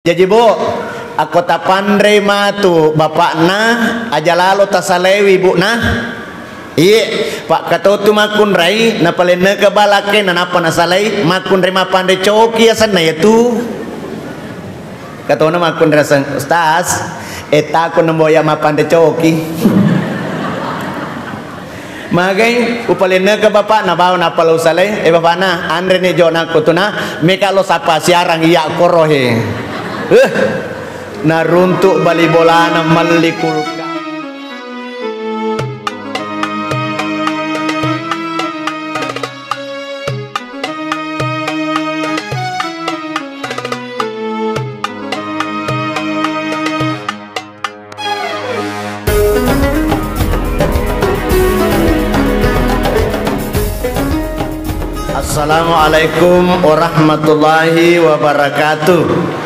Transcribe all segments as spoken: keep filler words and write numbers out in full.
Jaji, Bu, akko tapanrei matu bapakna, aja lalo tasalaiwi ibu'na. Iye, pakkatotu makkunrai, napalenneka balakke, nanappa nasalai, makkunrai mappanre coki asenna iyatu. Katona makkunrai aseng, "Ustaz, e, takko nemboya mappanre coki." Magai, upalenneka bapakna bawa nappa lo usalai, e, bapakna, anreni jo nakko tuna, meka lo sappa siarang iya koro he. Eh, naruntuk bali bolana melli kulkas. Assalamualaikum warahmatullahi wabarakatuh.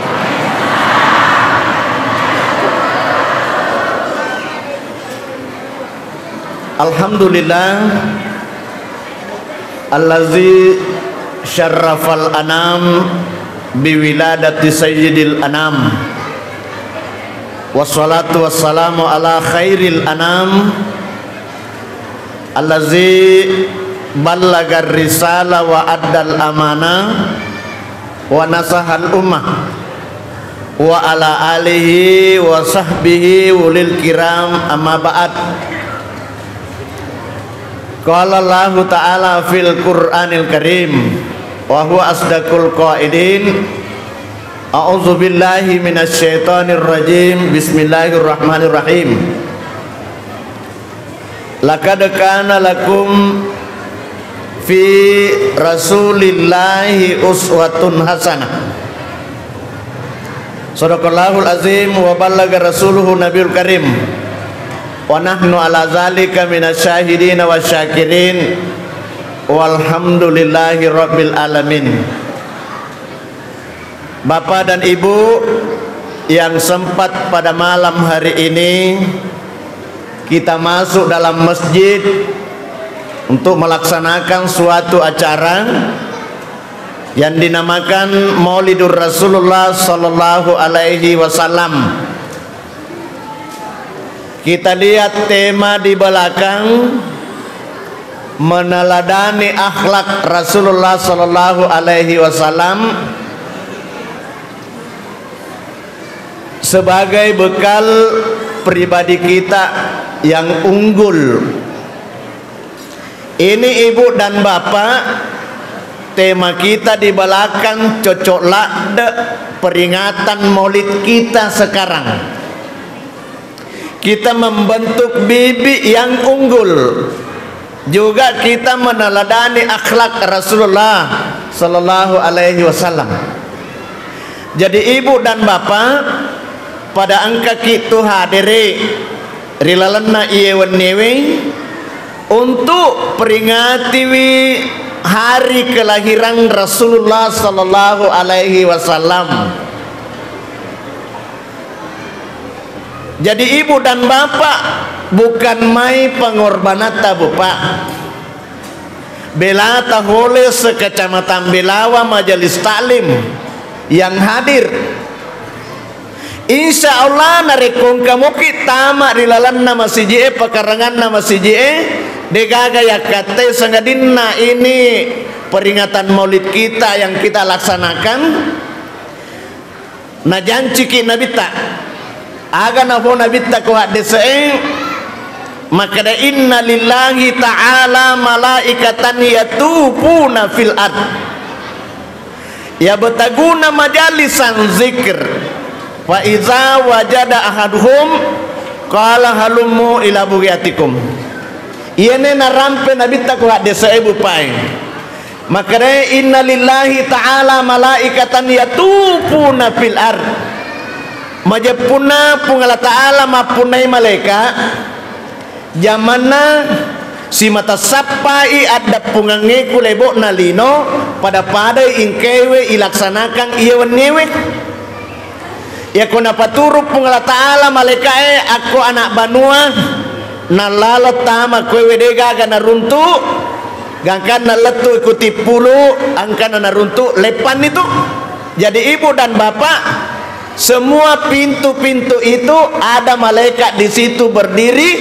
Alhamdulillah, allazi syarrafal anam biwiladati sayyidil anam. Wassalatu wassalamu ala khairil anam, allazi ballagar risala wa addal amana wa nasahal ummah, wa ala alihi wa sahbihi ulil kiram, amma ba'd. Qala Allahu ta'ala fil Qur'anil Karim, wa huwa asdaqul qailin, a'udzu billahi minasy syaithanir rajim, bismillahirrahmanirrahim. Laqad kana lakum fi Rasulillahi uswatun hasanah. Sadaqallahul azim wa ballaga rasuluhu nabiyul karim. Wa nahnu ala zalika minasy syahidin wa syakirin. Walhamdulillahi rabbil alamin. Bapak dan Ibu yang sempat pada malam hari ini kita masuk dalam masjid untuk melaksanakan suatu acara yang dinamakan Maulidur Rasulullah sallallahu alaihi wasallam. Kita lihat tema di belakang, meneladani akhlak Rasulullah sallallahu alaihi wasallam sebagai bekal pribadi kita yang unggul. Ini ibu dan bapak, tema kita di belakang cocok ladde peringatan maulid kita sekarang. Kita membentuk bibit yang unggul. Juga kita meneladani akhlak Rasulullah sallallahu alaihi wasallam. Jadi ibu dan bapak, pada engkaki tu hadiri ri lalenna iye wenniwi untuk peringatiwi hari kelahiran Rasulullah sallallahu alaihi wasallam. Jadi ibu dan bapak, bukan mai pengorbanatta, Bu, Pak. Belata hole se-Kecamatan Belawa, majelis taklim yang hadir. Insya Allah, narekko engka muki tama ri lalenna masiji'e, pakaranganna masiji'e, degaga yakkattai sangadinna ini peringatan maulid kita yang kita laksanakan. Najanciki Nabitta. Aga nafo Nabitta ko haddese'e? Makkeda, "Inna lillahi ta'ala malaikatan yatufuna fil ard. Yabtaguna majalisan zikr. Fa iza wajada ahaduhum qala halummu ila bughiyatikum." Iyene narampe Nabitta ko haddese'e, Bu, Pak, e. Makkedai, "Inna lillahi ta'ala malaikatan yatufuna fil ard." Majeppunna Puang Allah Ta'ala mappunnai malaika, jamanna simata sappai addeppungengnge ku lebo'na lino, pada-padai ingkewe ilaksanakan iye wenniewe. Iyako napaturu Puang Allah Ta'ala malaikae akko anak banua, nallalo tama koe, we degaga naruntu, gangkanna lettu ku tippulu, angkana naruntu leppanni tu. Jadi ibu dan bapak, Semua pintu-pintu itu ada malaikat di situ berdiri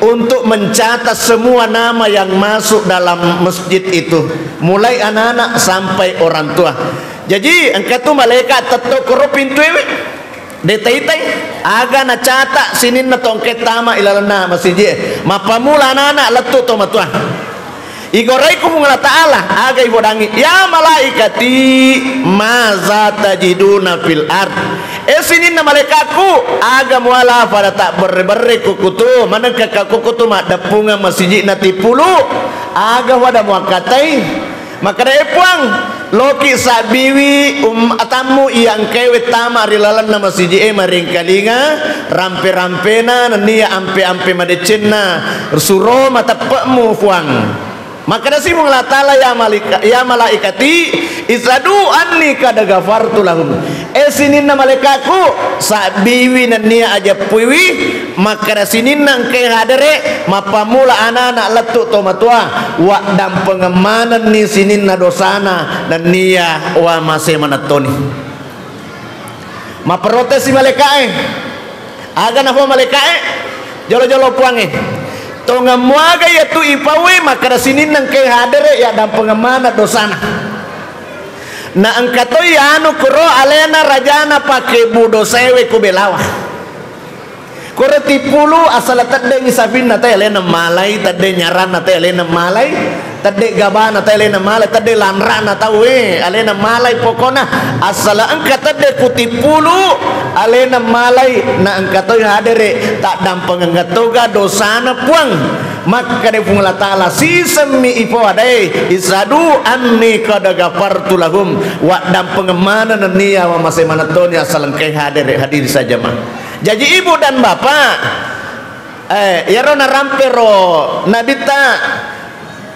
untuk mencatat semua nama yang masuk dalam masjid itu, mulai anak-anak sampai orang tua. Jaji, engka tu malaikat tettong koro pintu ewe. Detai-tai, aga nacata sininna tongke tama ilalenna masiji e. Mappamula anak-anak lettu to matua. Igorai ku Puang Allah Ta'ala, aga ibodangi, "Ya malaikati, maza tajiduna fil ard?" Eh, sininna malaikatku, aga muala pada tak berre-berre kukutu, manengka kukutu maddeppungeng masiji na tipulu, aga pada muakkatai? Makkeda, "Eh, Puang, loki sabbiwi um-, atammu iya engkae wettama ri lalenna masiji e maringkalinga rampe-rampena nennia ampe-ampe madeccenna suro mateppe'mu, Puang." Makkeda si Puang Allah Ta'ala, "Ya malika-, ya malaikati, isadu anni kad ghafartu lahum." Eh, sininna malaikatku, sabbiwi nennia ajeppuiwi, makkeda sininna engkae hadere, mappammula anana lettu to matua, waddampengeng manenni sininna dosana nennia wa mase manettoni. Mapprotes si malaika'e. Aga nafo malaika'e? Jolo-jolo Puangnge. Tongeng muaga iyatu ipaui makkeda sininna engkae hadere yaddampengeng maneng dosana. Na engka toi anu kuro alena rajana pake budo sewe ku Belawa. Koro tippulu asala teddengi sapinna tai alena malai, tedde nyaranna tai alena malai, tedde gabana tai alena malai, tedde lanra'na tau e alena malai, pokona asala engka tedde ku tippulu alena malai, na engka toi hadere taddampengeng toga dosana Puang. Makkeda Puang Allah Ta'ala, "Sisemmi ipoadae, isadu anni qad ghafartu lahum," waddampengeng maneng nennia wa mase manettoni asala engkae hadere, hadiri sajama. Jaji ibu dan bapak, eh, iyaro narampero nabitta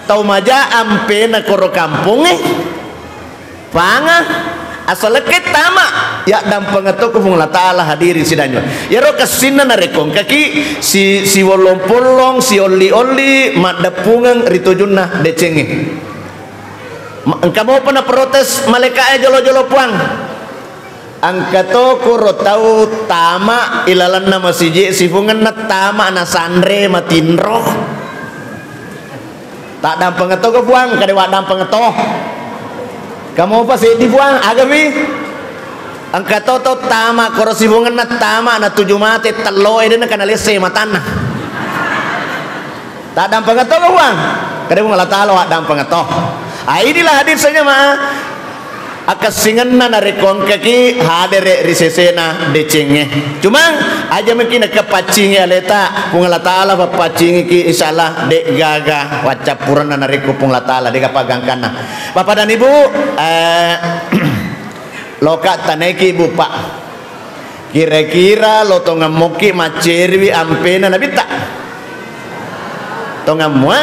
tau maja ampena koro kampongnge. Panga, asalekke tama, yaddampengeng to ku Puang Allah Ta'ala hadiri sidanjo. Iyaro kessinna narekko engkaki si, siwollong-pollong, siolli-olli, maddeppungeng ri tujunna decengnge. Ma-, engka mopa naprotes malaika'e jolo-jolo Puang. Engka to kuro tau tama ilalenna masiji sifungenna tama nasanre matinro. Taddampengeng to ga Puang, kade waddampengeng to. Kamopa seddi Puang, aga wi? Engka to to tama koro sifungenna tama natuju mate tello e dena kana lesse matanna. Taddampengeng to ga Puang? Kade Puang Allah Ta'ala waddampengeng to. Ah, inilah hadir senyama. Akessingenna narekko engkaki hadere ri sesena decengnge. Cuma aja meki nakepaccingi aleta, Puang Allah Ta'ala pappaccingiki, insyaallah de gaga waccappurenna narekko Puang Allah Ta'ala de gaga pagangkanna. Bapak dan Ibu, eh, loka tanaiki Ibu Pak. Kira-kira lo tongeng mokki macceriwi ampena nabitta? Tongeng mua?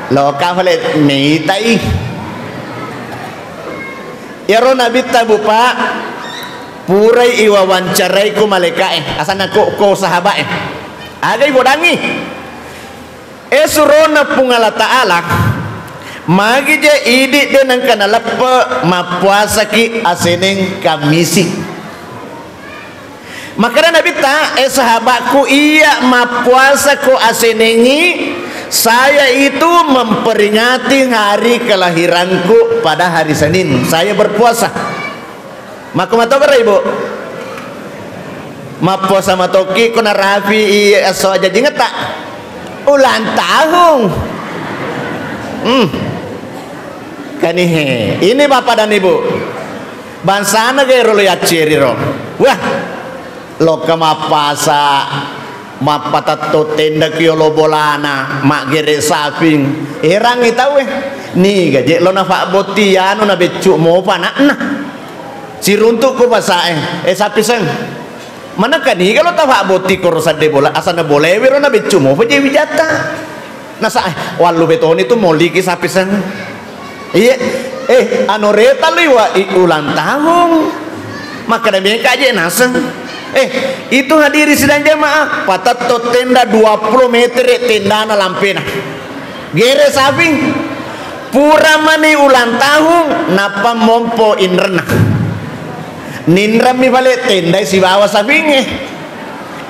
Loka fale meitai. Iyaro nabitta Bu Pak, purai iwawancarai ku malaika'e, asanna ko, ko sahaba'e. Aga ibodangi? Eh, surona Puang Allah Ta'ala, magi je idi de nengka naleppe mappuasaki aseneng Kammisi. Makkeda Nabitta, eh, sahabatku, iya mappuasa ko asenengi, saya itu memperingati hari kelahiranku pada hari Senin. Saya berpuasa. Makko matokka, Ibu? Mappuasa matokki ko narapi i esso ajajingetta? Ulang tahun. Hmm. Kanihe. Ini Bapak dan Ibu. Bangsana gero lo yacceri ro. Wah. Lokka mappasa, mappatetto tenda ki yolo bolana, maggere saping. Erangngi tauwe. Niga je lo nafabbotti anu na beccu mopa anakna. Siruntuk ko pasae, eh, sapiseng. Manengka niga lo tafabbotti koro sadde bola, asana bolewe ro na beccu mopa je wijatta. Nasa, eh, wallu betoni tu moliki sapiseng. Iya, eh, anu reta liwa i ulang tahun. Makkeda meka je naseng. Eh, itu hadiri sidang jamaah, patetto tenda dua puluh meter tendana lampena. Gere saping. Pura mani ulang tahun, nappa mompo inrenna. Ninrammi pale tendai sibawa sapingnge.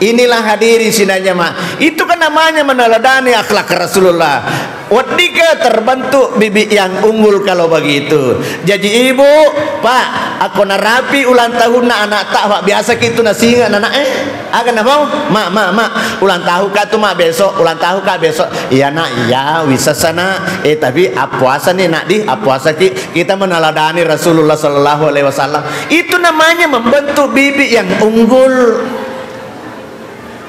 Inilah hadirin sidang jamaah. Itu kan namanya meneladani akhlak Rasulullah. Weddika terbentuk bibit yang unggul kalau begitu. Jaji ibu, pak, akko narapi ulang tahunna anak tak, pak, biasa kitu nasinga anak eh. Aga nafau? Mak, mak, mak, ulang tahun ka tu mak besok, ulang tahun ka besok. Iya nak, iya, wisessa nak. Eh tapi appuasa nih nak di, appuasa ki. Kita meneladani Rasulullah sallallahu alaihi wasallam. Itu namanya membentuk bibit yang unggul.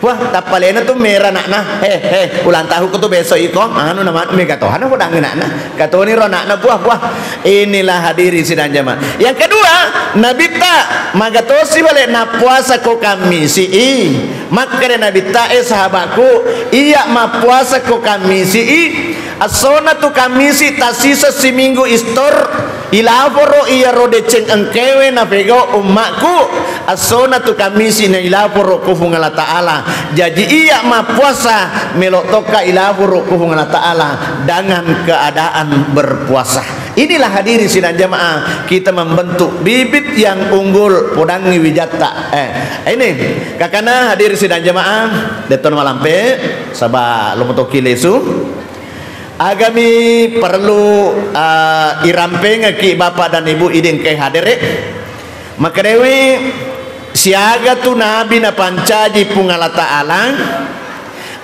Wah, tappalena tu mera nakna. He, he, ulang tahun ku tu besok iko. Anu nama mega tohana podang nakna. Katoni ro nakna buah-buah. Inilah hadirin sidang jamaah. Yang kedua, Nabitta magatosi bale nappuasa ko Kammisi i. Makkeda Nabitta, eh sahabatku, iya mappuasa ko Kammisi i. Assona tu Kammisi tasisa siminggu istor, ilaforo iyaro deceng engkewe napegau ummakku, assona tu Kammisi na ilaforo ku Puang Allah Ta'ala. Jaji iya mappuasa, melo tokka ilaforo ku Puang Allah Ta'ala dengan keadaan berpuasa. Inilah hadirin sidang jamaah, kita membentuk bibit yang unggul, podangi wijatta. Eh, ini, kakana hadirin sidang jamaah, detton malampe, saba lomotoki lesu. Agami perlu, eh, irampengaki Bapak dan Ibu idi engkae hadere. Makkedawi siaga tu nabi napancaji Puang Allah Ta'ala,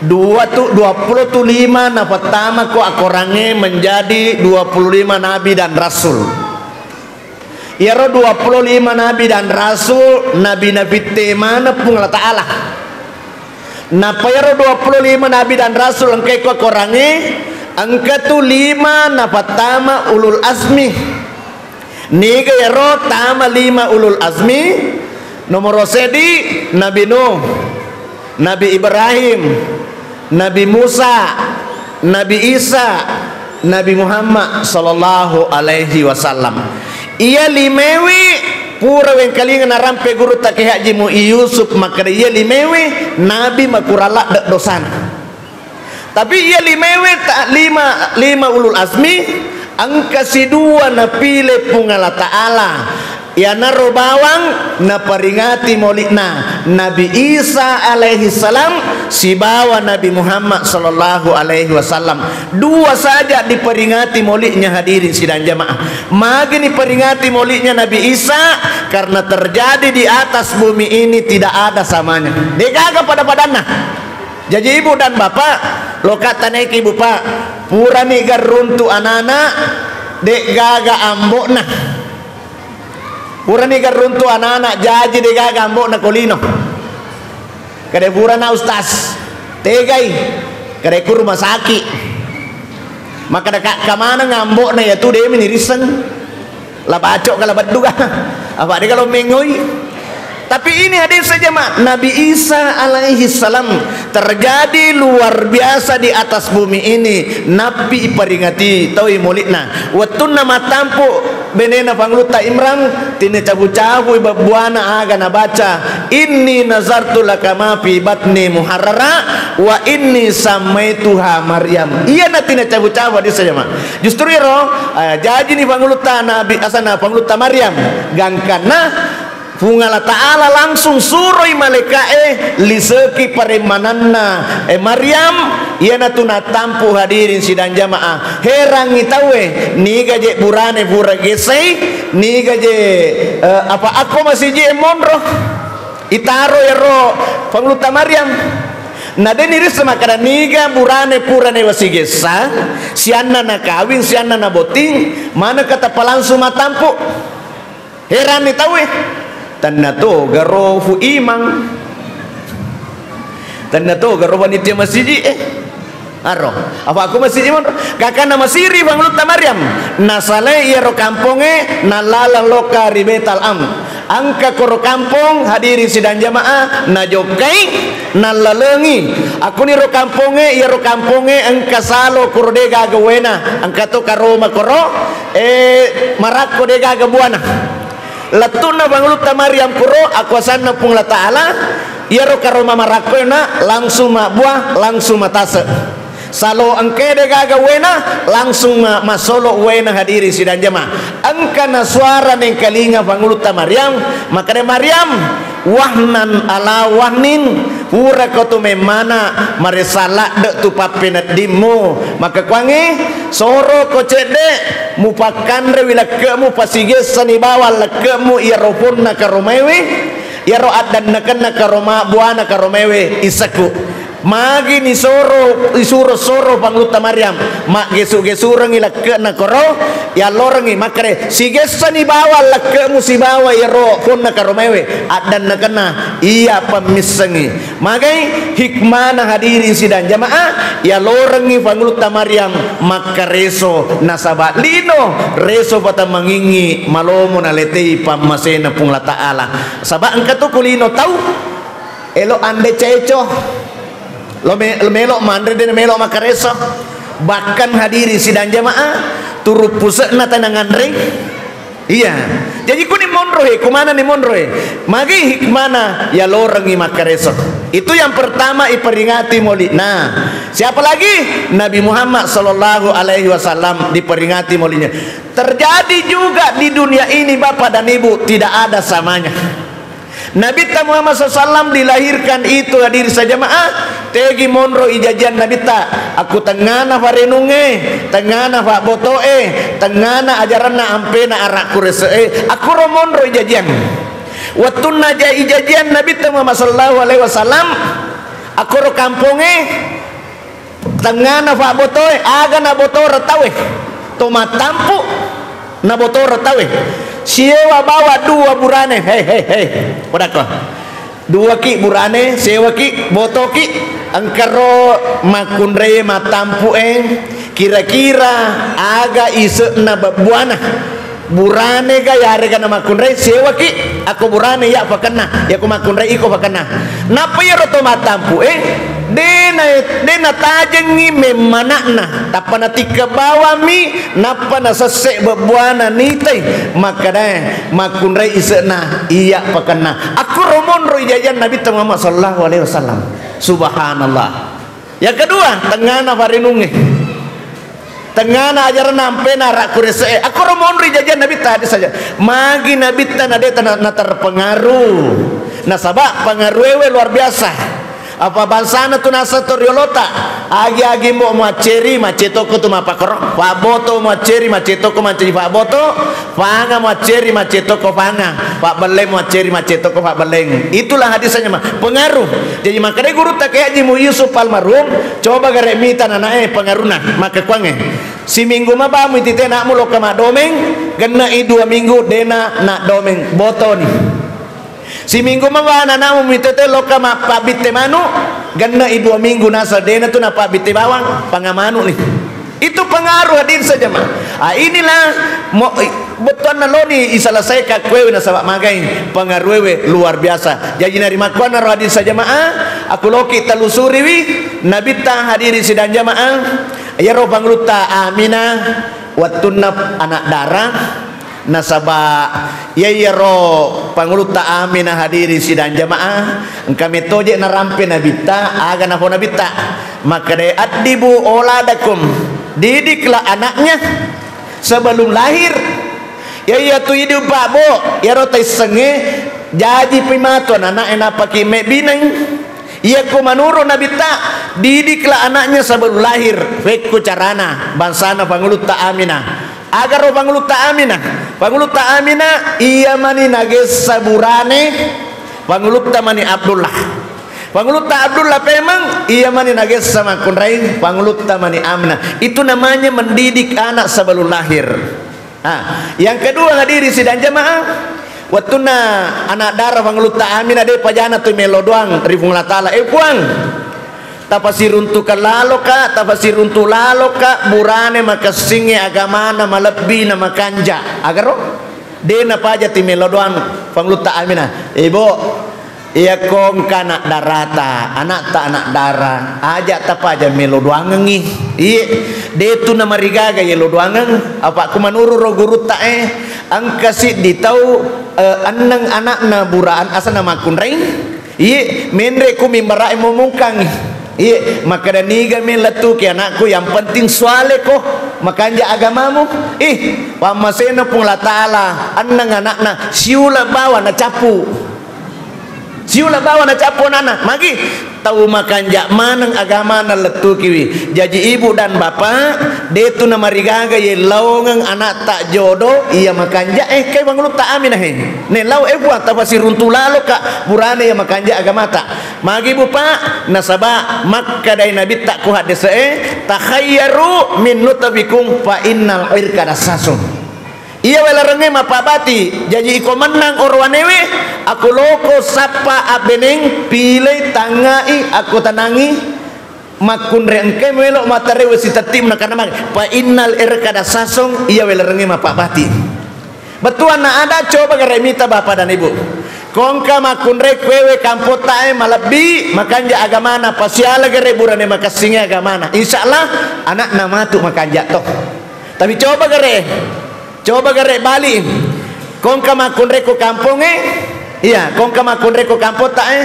dua tu, dua puluh tu lima napattama ko akorangnge menjadi dua puluh lima nabi dan rasul. Iyaro dua puluh lima nabi dan rasul, nabi nafitte maneng Puang Allah Ta'ala. Nappa iyaro dua puluh lima nabi dan rasul engkae ko akorangnge, engka tu lima napattama ulul azmi. Niga iyaro tama lima ulul azmi? Nomoro seddi Nabi Nuh, Nabi Ibrahim, Nabi Musa, Nabi Isa, Nabi Muhammad sallallahu alaihi wasallam. Iya limewe pura wengkalinga narampe gurutta Kiai Haji Mu'i Yusuf makkeda iya limewe nabi makurang ladde dosana. Tapi iya limewe ta-, lima, lima ulul azmi, engka sidua napile Puang Allah Ta'ala. Iyanaro bawang naperingati mauli'na Nabi Isa alaihi salam sibawa Nabi Muhammad sallallahu alaihi wasallam. Dua saja diperingati mauli'nya hadirin sidang jamaah. Magi niperingati mauli'nya Nabi Isa? Karena terjadi di atas bumi ini tidak ada samanya. Degaga pada-padanna. Jaji ibu dan bapak, loka tanaiki ibu pak, purani garruntu anana, de'gaga ambo'na. Purani garruntu anana, jaji de'gaga ambo'na ko lino. Kada purana ustaz, tegai, kada ku rumah sakit. Makkeda ka maneng ambo'na iyatu de'mi nirisseng. La baco ka la beddu ka. Apa de kalau mengoi. Tapi ini hadis saja mak. Nabi Isa alaihi salam terjadi luar biasa di atas bumi ini. Nabi iperingati taui mauli'na. Wettunna mattampu benena Panglutta Imran, tine cabu-cabui babbuana aga nabaca, "Inni nazartu laka ma fi batni muharrara wa inni sammaituha Maryam." Iyana tine cabu-cabu hadis saja mak. Justru iyaro, eh, jajini Pangulutta Nabi, asana Pangulutta Maryam. Gangkanna Puang Allah Ta'ala langsung suroi malaika'e liseki paremmananna, eh, Maryam, iyanatu nattampu hadirin sidang jamaah. Herangngi tauwe, niga je burane pura gesai, niga je, eh, apa akko masiji e monro. Itaro iyaro Pangulutta Maryam. Na de nirisseng makkeda niga burane purane wasigessa, sianna nakawing, sianna nabotting, manekka tappa langsung mattampu. Heranni tauwe. Tenna togaro fu imang. Tenna togaro panitia masiji e. Aro, apa aku masiji monro? Kakana masiri Pangulutta Maryam. Nasalai iyaro kampongnge, nalaleng lokka ri Baitul Am. Engka koro kampong, hadirin sidang jamaah, najokkai, nallalengi. Akkuniro kampongnge, iyaro kampongnge engka salo koro degaga uwaena, engka to karoma koro, eh, marakko degaga buana. Lettu'na Pangulutta Maryam kuro, akuasanna Puang Allah Ta'ala, iyaro karoma marakkoena langsung mabbua, langsung matase. Salo engkae de gaga uwaena, langsung ma-, masolo uwaena, hadirin sidang jamaah. Engka na suara nengkalinga Pangulutta Maryam, makkeda, "Maryam, wahnan ala wahnin, purako tu memmana, maressa ladde tu pappeneddimmu." Makkuangnge, soroko cedde, mupakkanrewi lekke'mu, pasigessani bawang lekke'mu iyaro ponna karomaewe, iyaro addannekenna karoma-, buana karomaewe, issekku. Magi nisoro, isuro soro Pangulutta Maryam, maggesu-gesurengngi lekke'na koro, yallorengngi, makkeda, "Sigessani bawang lekke'mu sibawa iyaro ponna karomaewe, addannekenna iya pammissengngi." Magai hikmana, hadirin sidang jamaah, yallorengngi Pangulutta Maryam makkareso, nasaba lino reso patammangingngi malomo naletei pammasena Puang Allah Ta'ala. Saba engka tu ku lino tau elo anre ceco. Lo me-, lo melo manre, de melo makkareso. Bahkan, hadirin sidang jamaah, turuppuse'na tena nganre. Iya. Jadi kuni monro he, kumana ni monro he? Magi hikmana, yalorengngi makkareso. Itu yang pertama iperingati molina. Siapa lagi? Nabi Muhammad sallallahu alaihi wasallam diperingati molina. Terjadi juga di dunia ini, Bapak dan Ibu, tidak ada samanya. Nabitta Muhammad sallallahu alaihi wasallam dilahirkan itu, hadir sa jamaah, tegi monro ijajian Nabitta, aku tengngana farenungnge, tengngana fabbotoe, tengngana ajaranna ampena arakku rese'e, akkuro monro ijajian. Wettunna ja-, ijajian Nabitta Muhammad sallallahu alaihi wasallam, akkuro kampongnge, tengngana fabbotoe, aga nabotoreng tauwe? To mattampu nabotoreng tauwe. Siewa bawa dua burane. Hei, hei, hei. Podakko. Duaki burane, sewaki, botoki. Engkaro makkunrai mattampu e. Kira-kira aga ise'na bebbuana? Burane ga yarega namakkunrai, sewaki, ako burane iya fakenna, yako makkunrai iko fakenna. Nappa iyaro to mattampu e, de na, de natajengngi memmana'na, tappa natikka bawammi, nappa nasesse bebbuana nitai, makkedae makkunrai ise'na iya fakenna. Akkuro monro ijajian Nabitta Muhammad sallallahu alaihi wasallam. Subhanallah. Yang kedua, tengngana farenungnge. Tengngana ajaranna ampena arakku rese'e. Akkoro monri jajian Nabitta, hadis saja. Magi Nabitta na de tana-, na terpengaruh. Nasaba pengaruhewe luar biasa. Apa bangsana tu nasa toriolota. Agi-agi mbo muacceri, maccetoko tu mapakoro. Fabboto muacceri, maccetoko mancaji fabboto. Fanga muacceri, maccetoko fanga. Fabbelleng muacceri, maccetoko fabbelleng. Itulah hadisnya mah. Pengaruh. Jadi makkedai gurutta Kiai Haji Mu Yusuf almarhum, coba gare mita nanae pengaruhna, makkuangnge. Siminggu maba mu itite anakmu lokka maddomeng, genne'i dua minggu dena naddomeng, botoni. Siminggu maba anakmu mitete lokka mappabbitte manu, genne'i dua minggu nasa dena tu napabbitte bawang, panga manu ni. Itu pengaruh, hadirin sa jamaah. Ah, inilah mo-, bettuanna loni iselesaikan kuewe nasaba magai pengaruhewe luar biasa. Jaji narimakkuannaro, hadirin sa jamaah, aku loki telusuriwi Nabitta, hadirin sidang jamaah, iyaro Pangulutta Aminah wettunna anak dara. Nasaba iya, iyaro Pangulutta Aminah, hadirin sidang jamaah, engka mettoje narampe Nabitta, aga napau Nabitta, makkedai, "Addibu auladakum, didiklah anaknya sebelum lahir." Iya, iya tu idi, Pak, Bu, iyaro taissengnge jaji pi matu anakna, napaki mebbineng. Iyako manuru Nabitta, didiklah anaknya sebelum lahir. Fekku carana, bangsana Pangulutta Aminah. Agaro Pangulutta Aminah? Pangulutta Aminah, iya mani nagessa burane Pangulutta mani Abdullah. Pangulutta Abdullah pemeng, iya mani nagessa makkunrai Pangulutta mani Aminah. Itu namanya mendidik anak sebelum lahir. Ah, yang kedua, hadirin sidang jamaah, wettunna anak dara Pangulutta Aminah de pajana tu melo doang ri Puang Allah Ta'ala, "Eh, Puang, tapasiruntukang laloka, tapasiruntu laloka burane makessingnge agamana malebbi na makanja." Agaro? De napaja ti melo doang Pangulutta Aminah. Ibu, iyako engka anak darata, anakta anak dara, aja tapaja melo doangengngi. Iye, de tu namarigaga yelo doangeng, apa ku manuru ro gurutta e, engka siddi tau, eh, enneng anakna buraan asana makkunrai. Iye, menre ku mimbara e momungkangngi. Iye, makkeda, "Niga mi lettuki anakku, yang penting sualeko, makanja agamamu." Ih, pammasena Puang Allah Ta'ala, enneng anakna, siula bawa nacappu. Siula bawa nacappu anakna. Magi? Tau makanja maneng agamana lettukiwi. Jaji ibu dan bapak, detu namarigaga ye laongeng anakta jodo, iya makanja, eh, kai Pangulutta Aminah, eh. Ne lao, eh, Puang, tapasiruntu laloka burane iya makanja agamata. Magi, Bu, Pak? Nasaba makkedai Nabitta ko haddese'e, "Takhayyaru min nutabikum fa innal irqa dassasum." Iya welarengnge mappabati, jaji iko mennang orowanewe, ako loko sappa abbeneng, pilei, tangngai, ako tanangi, makkunre engkai melo matareu sitetti, nakarena magi, fa innal irqa dassasum, iya welarengnge mappabati. Bettuanna ada, coba gare mita bapa dan ibu. Kongka makkunrai kuewe kampottae malebbi, makanja agamana, pasiala gare burane makessinge agamana. Insya Allah, anakna matu makanja to. Tapi coba gare, coba gare bali. Kongka makkunrai ko kampongnge, iya, kongka makkunrai ko kampottae,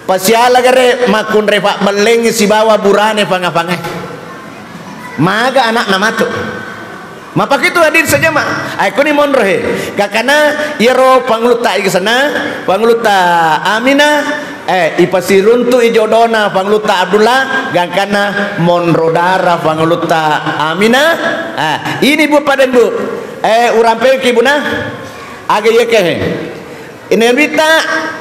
pasiala gare makkunrai fabbellengngi sibawa burane fanga-fangae. Maga anakna matu. Mapakitu hadir sajama. Ai koni monro he. Gakana iyaro Pangulutta igasana, Pangulutta Amina, eh, ipasiruntu i jodona Pangulutta Abdullah, gangkana monro dara Pangulutta Amina. Ah, ini Bu Paden, Bu. Eh, urampeki, Buna. Aga iya kehe. Ini Nabitta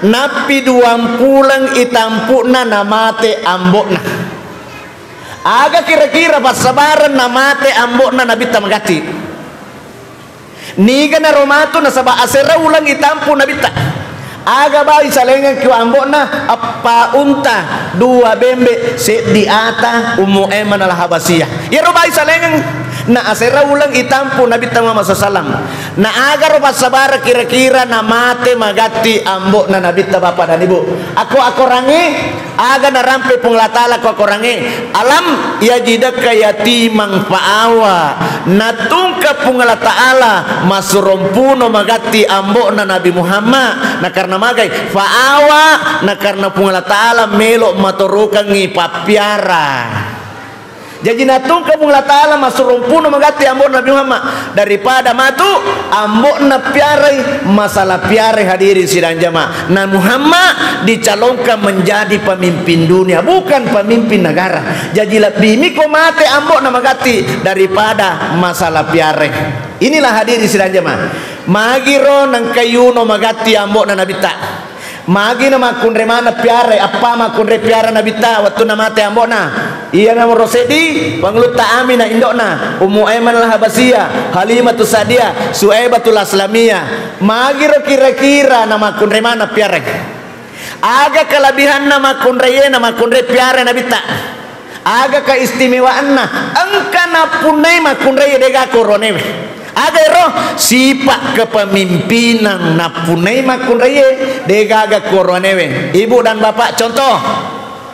nappi duang puleng itampu'na namate ambo'na. Aga kira-kira passabareng namate ambo'na Nabitta magatti? Niga naro matu nasaba asera uleng itampu Nabitta. Aga bai salengeng kiwa ambo'na, eppa unta, dua bembe, seddi ata, Ummu Aiman Al-Habasiyah. Iyaro bai salengeng na asera uleng itampu Nabitta Muhammad sallallahu alaihi wasallam. Na agaro passabareng kira-kira namate magatti ambo'na Nabitta, Bapak dan Ibu? Ako-akorangnge, aga narampe Puang Allah Ta'ala ko akorangnge? Alam yajidaka yatiman fa'awa. Natungka Puang Allah Ta'ala masurompuno magatti ambo'na Nabi Muhammad. Nakarena magai? Fa'awa, nakarena Puang Allah Ta'ala melo matorokangngi pappiara. Jaji natungka Puang Allah Ta'ala masurumpuno magatti ambo'na Nabi Muhammad daripada matu ambo'na piarai, masalah piarai, hadirin sidang jamaah. Nah, Muhammad dicalonkan menjadi pemimpin dunia, bukan pemimpin negara. Jaji lebbimi ko mate ambo'na magatti daripada masalah piarai. Inilah hadirin sidang jamaah. Magiro nengka yuno magatti ambo'na Nabitta. Magi na makkunrai maneng piarai, appa makkunrai piara Nabitta wettunna mate ambo'na? Iya nomoro seddi, Pangulutta Aminah indo'na, Ummu Aiman Al-Habasiyah, Halimatu Sa'diyah, Suaibatul Aslamiyah. Magiro kira-kira na makkunrai maneng piarai? Aga kelebihanna makkunrai na makkunrai piara Nabitta? Aga keistimewaanna? Engka nappunnai makkunrai dega koronewe. Aga ero? Sipa kepemimpinan nappunnai makkunrai degaga koronewe. Ibu dan bapak, contoh,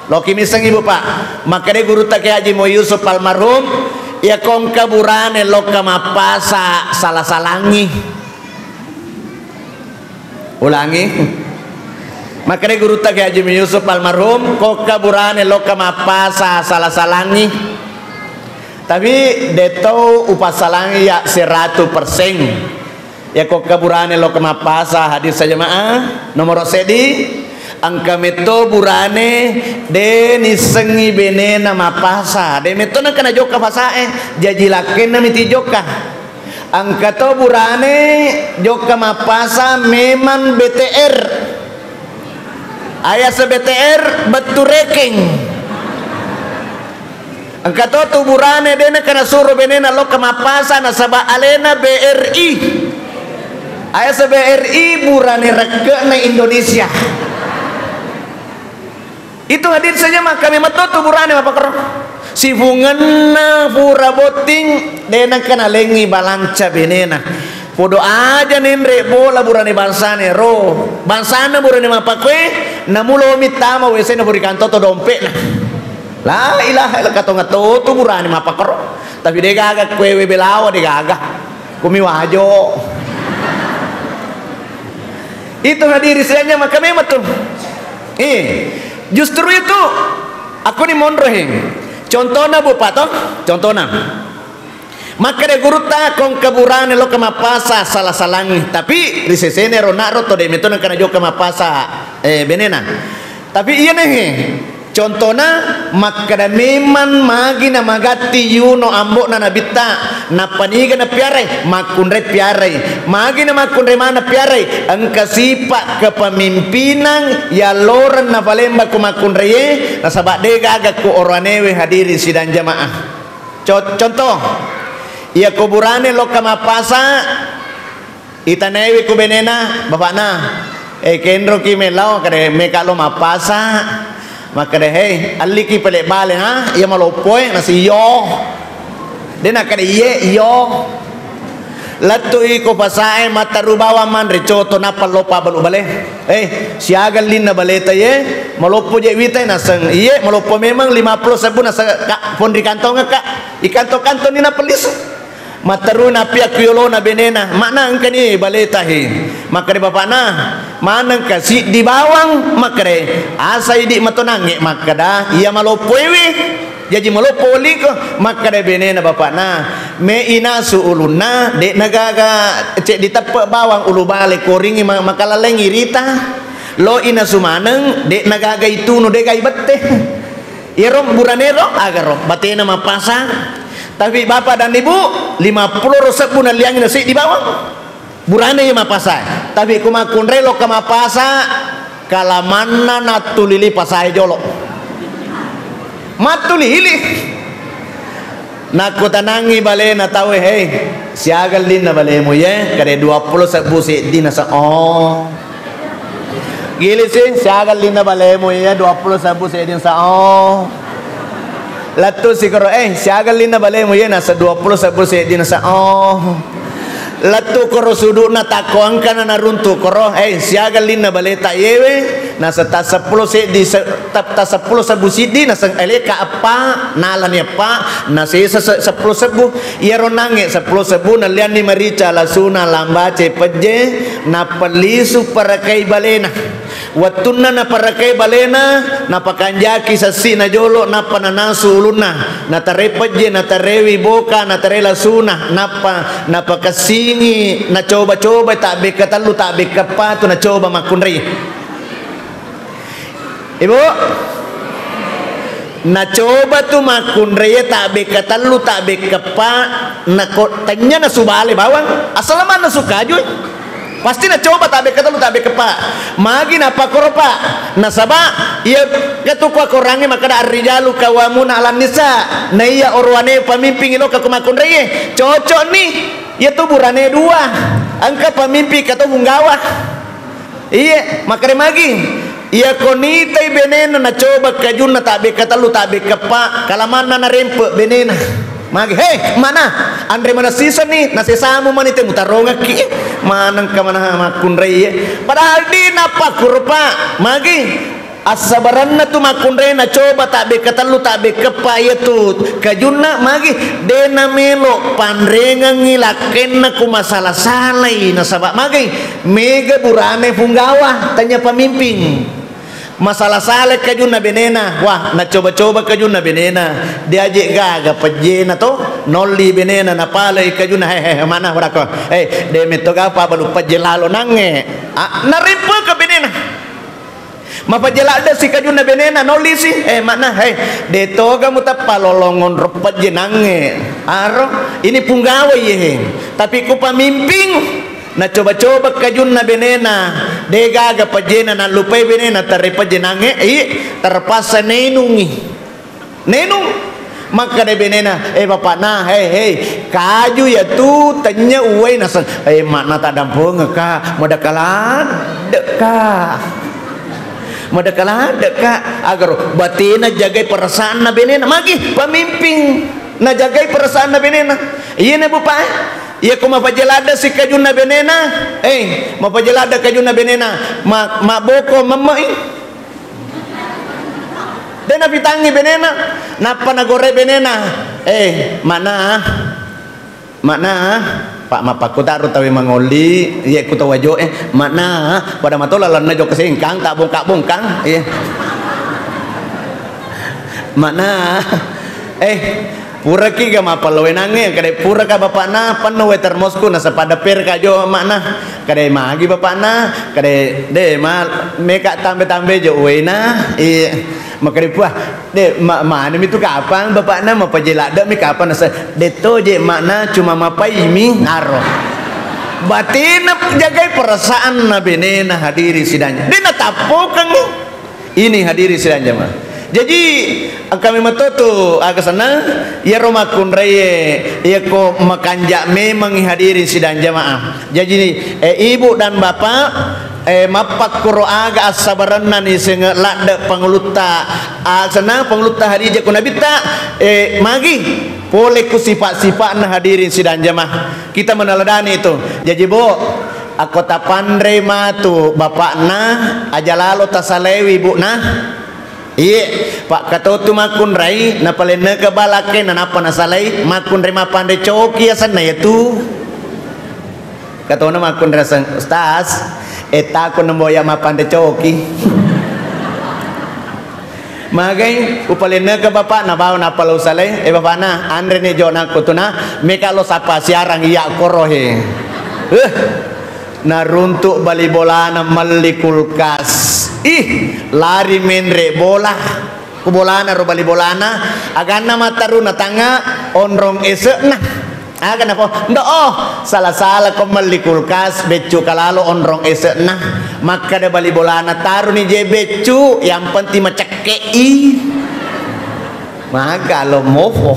loki miseng ibu pak. Makkeda gurutta Kiai Haji Mo Yusuf almarhum, iya kongka burane lokka mappasa sala-salangi. Ulangi. Makkeda gurutta Kiai Haji Yusuf almarhum, kokka burane lokka mappasa sala-salangi. Tapi de tau upassalangi ya seratu persen. Ya kokka burane lokka mappasa hadir sa jamaah. Nomoro seddi, engka metto burane de nissengi benena mappasa. De metto nengka najokka pasae, jaji lakkenna miti jokka. Engka to burane jokka mappasa memang B T R. Ayasa B T R bettu rekeng. Engka to tu burane de nengka nasuro benena lokka mappasa nasaba alena B R I. Ayasa B R I burane rekke'na Indonesia. Itu hadir saja maka memang to tu burane mapakaro. Sifungenna pura botting, de nengka nalengi balanca benena. Podo aja nenre bola burane bangsane ro. Bangsana burane mapakkoe, namulo mittama W C na puri kantoto dompetna. La ilaha illa katonga to tu burane mapakaro. Tapi de gaga kue we belawa de gaga. Kumi wajo. Itu hadiri sayangnya maka memang tuh. Eh, justru itu Aku ni monro he. Contona, Bu, Pak, to? Contona. Makkeda gurutta, kong ke burane loka mappasa, sala-salangi. Tapi ri sesene ro naro to de metona kana joka mappasa, eh, benena. Tapi iya ne he. Contona, makkeda memang magi na magatti yuno ambo'na nabitta, nappa niga napiarai, makkunrai piarai. Magi na makkunrai mana piarai, engka sipa kepemimpinang yalloreng napalembang ku makkunraie, nasaba de gaga ku oroanewe hadirin sidang jamaah. Co-, contoh, iya ko burane lokka mappasa, itanaiwi ku benena, bapakna, eh, kenroki melao, kade meka lo mappasa, makkeda, "Hei, alliki pele bale, ha? Iya maloppoe." Nasi, "Iyo." De nakkeda, "Iye, iyo." Lettu iko pasae, mattaru bawang manre coto, nappa loppa balu bale. "Eh, siaga linna baleta ye? Maloppo je witai?" Naseng, "Iye, maloppo memang, lima puluh sebbu." Naseng, "Kak, pon ri kantong, Kak." Ikantong-kantong ni nappa lisu. Matterui nappiakku yolona benena, "Makna engkani baleta he?" Makkeda bapakna, "Manengka siddi bawang." Makkeda, "Asa idi matonangnge makkeda iya maloppoewe, jaji maloppo weliko." Makkeda benena bapakna, "Me inasu ulunna, de nagaga ceddi teppe bawang ulu bale, koringi ma-, makalaleng irita. Lo inasu maneng, de nagaga itunu, de gai bette." Iyaro buranero agaro batena mappasa. Tapi Bapak dan Ibu, lima puluh ro sebbu nalliangi na seddi bawang. Burane iya mappasa. Tapi ku makkunrai lokka mappasa, kalamanna nattulili pasae jolo. Mattulili. Nakkutanangi balena tauwe, "Hei, siaga linna balemu ye?" Kade, "Dua puluh sebbu seddi." Nasa, "Oh." Gilisi, "Siaga linna balemu ye?" "Dua puluh sebbu seddi." Nasa, "Oh." Lettu sikoro, "Eh, siaga linna balemu ye?" Nasa, "Dua puluh sebbu seddi." Nasa, "Oh." Lettu koro sudu'na takko engkana naruntu koro, "Eh, siaga linna baleta yewe?" Nasa, "Ta seppulo seddi se-, ta, ta seppulo sebbu siddi." Nasa, "Eleka eppa." Nalani eppa, nasesa se-, seppulo sebbu. Iyaro nangnge seppulo sebbu, nallianni marica, lasuna, lambace, pejje, nappa lisu parakai balena. Wettunna naparakai balena, napakanjaki sessi'na jolo, nappa nanasu ulunna, natarai pejje, natarewi boka, natarai lasuna, nappa napakessingi, nacoba-coba tabbekka tellu, tabbekka patu, nacoba makkunrai. Ibu, nacoba tu makkunraie tabbekka tellu, tabbekka eppa, nako tennya nasu bale bawang, asal manna su kaju. Pasti nacoba tabbekka tellu, tabbekka eppa. Magi napakkoro, Pak? Nasaba iya ketu ku akorangnge makkeda, "Ar-rijalu qawwamuna 'alan nisa." Naiya orowane pamimpingi lokka ku makkunraie. Cocok ni. Iya tu burane dua. Engka pamimping, engka to punggawa. Iye, makkeda magi. Iya ko nitai benena nacoba kajunna tabbekka tellu, tabbekka eppa, kalamanna narempe benena. Magi, "He, mana? Anre mana siseng ni, nasesamu mani te mutarongakki." Manengka mana makkunrai ye. Padahal di napakkurupa. Magi, assabarenna tu makkunrai nacoba tabbekka tellu, tabbekka eppa iya tu kajunna, magi, de namelo panrengengi lakkenna ku masala-salai, nasaba magi, mega burane punggawa, tanya pamimping. Masala-sala kajunna benena, wah, nacoba-coba kajunna benena, diaje gaga pejjena to, nolli benena, napalei kajunna, "He, he, he, mana, wadako, eh, de metto gapa balu pejje lalo nangnge." Ah, narempeka benena. Mapejje ladde si kajunna benena, nolli si, eh, mana, he, de toga muteppa lolong onro pejje nangnge. Aro, ini punggawa iye, he. Tapi ku pamimping, nacoba-coba kajunna benena, de gaga pejjena, nallupai benena, tare pejje nangnge, i, terpaksa nenungi. Nenung. Makkeda benena, "Eh, bapakna, hei, hei, kaju ya tu tennya uwai naseng." "Eh, makna taddampengekka, madakka laddekka. Madakka laddekka." Agaro batena jagai perasaanna benena. Magi pamimping najagai perasaanna benena. Iyena, Bu, Pak, eh? Iya ko mapajje ladde si kajunna benena, eh, mapajje ladde kajunna benena, ma-, mabboko memmei. De napitangngi benena, nappa nagore benena. "Eh, makna, makna, Pak, mappakkutaro tawe mangolli, iye ku tau wajo, eh, makna, pada mato lalenna jokka sengkang, tak bongkang-bongkang, iye." Makna, eh, puraki ga mapallo wenangnge, kade puraka bapakna, penno we termosku, nasaba deper ka jo makna, kade magi bapakna, kade de ma meka tambe-tambe jo wena, iya, makade puah, de ma, mana mitu kapang bapakna, mapajela de mi kapang nasa, de to je makna cuma mapai mi aro. Batina jagai perasaan na benena hadiri sidang. De natappokeng. Ini hadiri sidang jamaah. Jadi, engka memang to tu aga senna, iyaro makkunraie, iyako makanja memangngi hadiri sidang jamaah. Jadi, eh, ibu dan bapak, eh, mappakkuro aga assabarenna ni senge ladde pangulutta, aga senna pangulutta Hadijah ku nabitta, eh, magi pole ku sifat-sifatna hadirin sidang jamaah. Kita meneladani itu. Jadi, Bu, akko tapanrei matu bapakna, aja lalo tasalaiwi ibu'na. Iye, pakkatotu makkunrai, napalenneka balakke, nanappa nasalai, makkunrai mapanre coki asenna iyatu. Katona makkunrai aseng, "Ustaz, eh, takut nemboya mapanre coki." Magai, upalenneka bapakna bawa nappa lo usalai, eh, bapakna, anre ni jona kutuna, meka lo sapa siarang iya koro he. Eh, naruntuk bali bolana melli kulkas. Ih, lari menre bola. Ku bolana ro bali bolana, aganna mattaruna tangnga onrong ese'na. Aga nako, "Ndo, oh, sala-sala ko melli kulkas, beccu kalalo onrong ese'na." Makkada bali bolana, "Taruni je beccu, yang penting macekke'i." Maga lo mofo.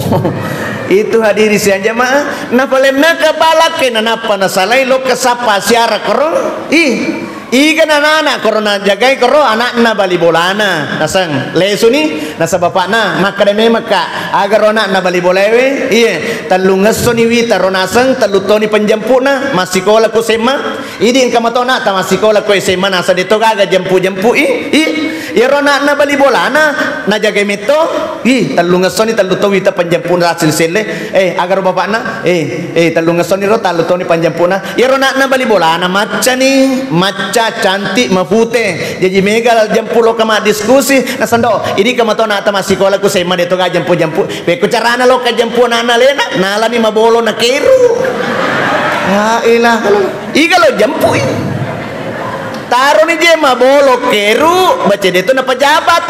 Itu hadiri siang jamaah. Napalennaka balakke nanappa nasalai lokka sappa siara koro. Ih. Iga nanana koro najagai koro anakna bali bolana. Naseng, lesuni, nasa bapakna, makkada memekka, aga ro anakna bali bolaewe? Iye, tellungessoni wita ro naseng, tellu toni penjempu'na, massikola ku S M A. Idi engka mato anakta massikola ku S M A, nasa deto gaga jempu-jempu'i. I, iyaro anakna bali bolana, najagai metto. Ih, tellungessoni tellu to wita penjempu'na hasil selle. Eh, aga ro bapakna? Eh, eh, tellungessoni ro, tellu toni penjempu'na. Iyaro anakna bali bolana maccani, macca, cantik, mapute. Jaji mega jempu loka maddiskusi, naseng do, idi ka mato anakta massikola ku S M A deto ga jempu-jempu. Pekko carana loka jempu anakna alena, nalani mabolo nakeru. La ilaha illallah. Iga lo jempui. Taroni je mabolo keru, baca deto na pejabat.